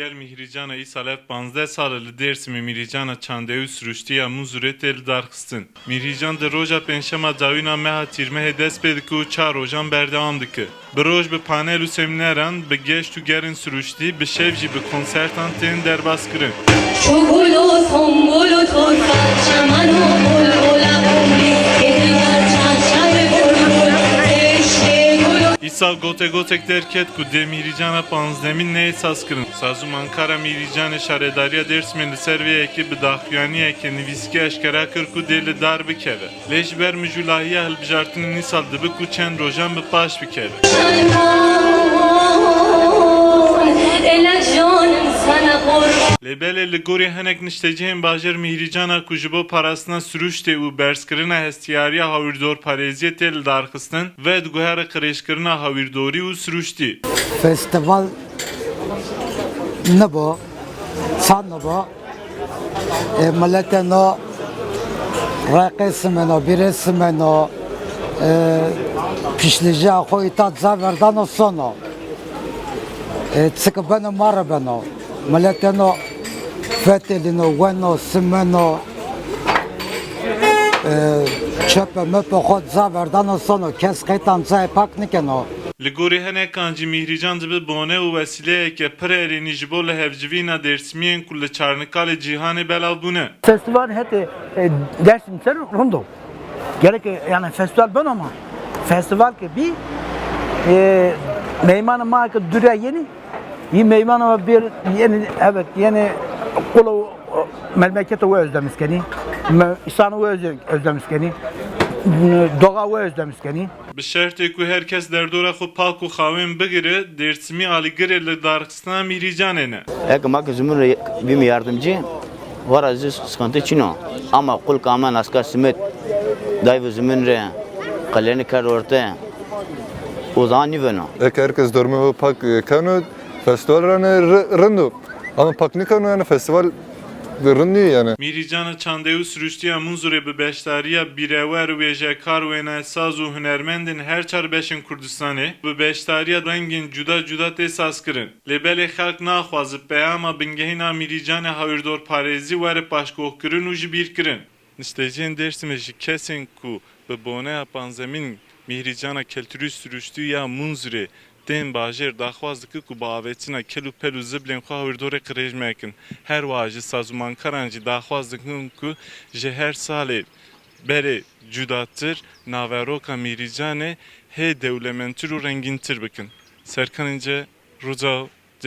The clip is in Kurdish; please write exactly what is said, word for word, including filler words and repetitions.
Ger Mîhrîcana îsal ev panzdeh sal e li Dêrsimê Mîhrîcana çandeyî û siruştî ya Munzurê tê lidarxistin. Mîhrîcan di roja pêncşema dawîna meha Tîrmehê dest pê dike û çar rojan berdewam dike. Bi roj bi panel û semîneran, bi geşt û gerên siruştî, bi şev jî bi konsertan tên derbaskirin. چو گل و سنبل و ترفت چمن و بلبل عمری که دگر چند شب بلبل عشق گل و Îsal gotegotek derket ku dê Mîhrîcana panzdemîn neyê sazkirin. Sazûmankara Mîhrîcanê Şaredariya Dêrsimê li ser vê yekê bi daxuyaniyeke nivîskî eşkera kir ku dê li dar bikeve. Lê ji ber mijûlahiya hilbijartinên îsal dibe ku çend rojan bi paş bikeve. Lê belê li gorî hinek niştecihên bajêr Mîhrîcana ku ji bo parastina siruştê û berzkirina hestiyariya hawîrdorparêziyê tê lidarxistin, vediguhere qirêjkirina hawîrdorî û siruştî. Festival nibo, ça nibo? E, miletê no reqê simeno, bîrê simeno, e, pişlîjiya xwe îta ca verdano sono. E, çike beno ma re beno. Miletê no fetelîno, weno, simeno, e, çöpe möpe xwe ca verdano sono. Kes qeytan cayê pak nikeno. Li gorî hinekan jî Mîhrîcan dibe bone û wesîleyeke pir erênî ji bo lihevcivîna Dêrsimiyên ku li çarnikalê cîhanê belav bûne. Festival hetê, e, Dersim ser rind o. Gerek, e, yani festival ben ama festival ke bî, e, meymanê ma ke dûre yenî, yî meymanê ma bir yenî, evet, yenî qul û, e, memleketa we özlem kenî, me-, însana we öz-, özlem kenî, doğa we özlem kenî. Bi şertê ku her kes derdora xwe pak û xawên bigire, Dêrsimî alîgirê lidarxistina Mîhrîcanê ne. Eke ma ke zimin re bîme yardimcî, wara zî sıkıntı çin o. Ama qul ka me naska simit, dayve zimin re, qeleni ker orte, o zaman nîveno. Eke her kes dormê xwe pak, e, keno, festival rane ri-, rind o. Ama pak nikeno yani festival rind nîyo yani. Mîhrîcana çandeyî û siruştî ya Munzurê bi beşdariya bîrewer, wêjekar, wênesaz û hunermendên her çar beşên Kurdistanê, bi beşdariya rengên cuda cuda tê sazkirin. Lê belê xelk naxwaze peyama bingehîn a Mîhrîcanê hawîrdorparêzî were paşguhkirin û jibîrkirin. Niştecihên Dêrsimê ji kesên ku bi boneya panzdemîn Mîhrîcana kelturî siruştî ya Munzurê tên bajêr daxwaz dikin ku bi avêtina kel û pel û ziblên xwe hawîrdorê qirêj mekin. Her wiha ji sazûmankaran jî daxwaz dikin ku ji her salê berê cudatir naveroka Mîhrîcanê hê dewlemendtir û rengîntir bikin. Serkan İnce, Rûdaw.